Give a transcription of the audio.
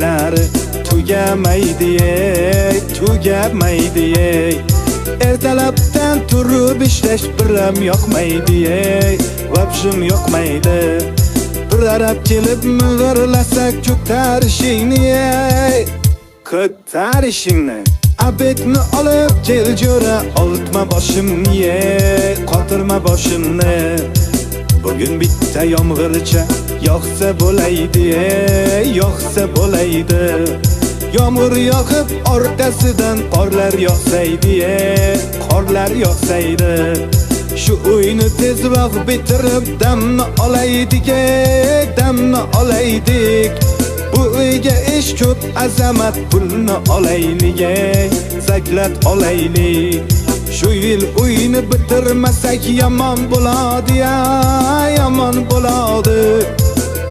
ishlari tugamaydi ey, tugamaydi ey. Ertalabdan turib ishlash biram yoqmaydi ey, vabshim yoqmaydi. Bir arab kelib mig'irlasa ko'tarishingni ey, ko'tarishingni. Abetni olib kel jo'ra, oltma boshimni ey, qotirma boshimni. Bugun bitta yomg'ircha yog'sa bo'laydi ey, yog'sa bo'laydi. Yomg'ir yog'ib orqasidan qorlar yog'saydi ey, qorlar yog'saydi. Shu uyni tezroq bitirib damni olaydik ey, damni olaydik. Bu uyga ish ko'p azamat, pulni olaylik ey, zaklat olaylik. Shu yil uyni bitirmasak yomon bo'ladi ya, yomon bo'ladi.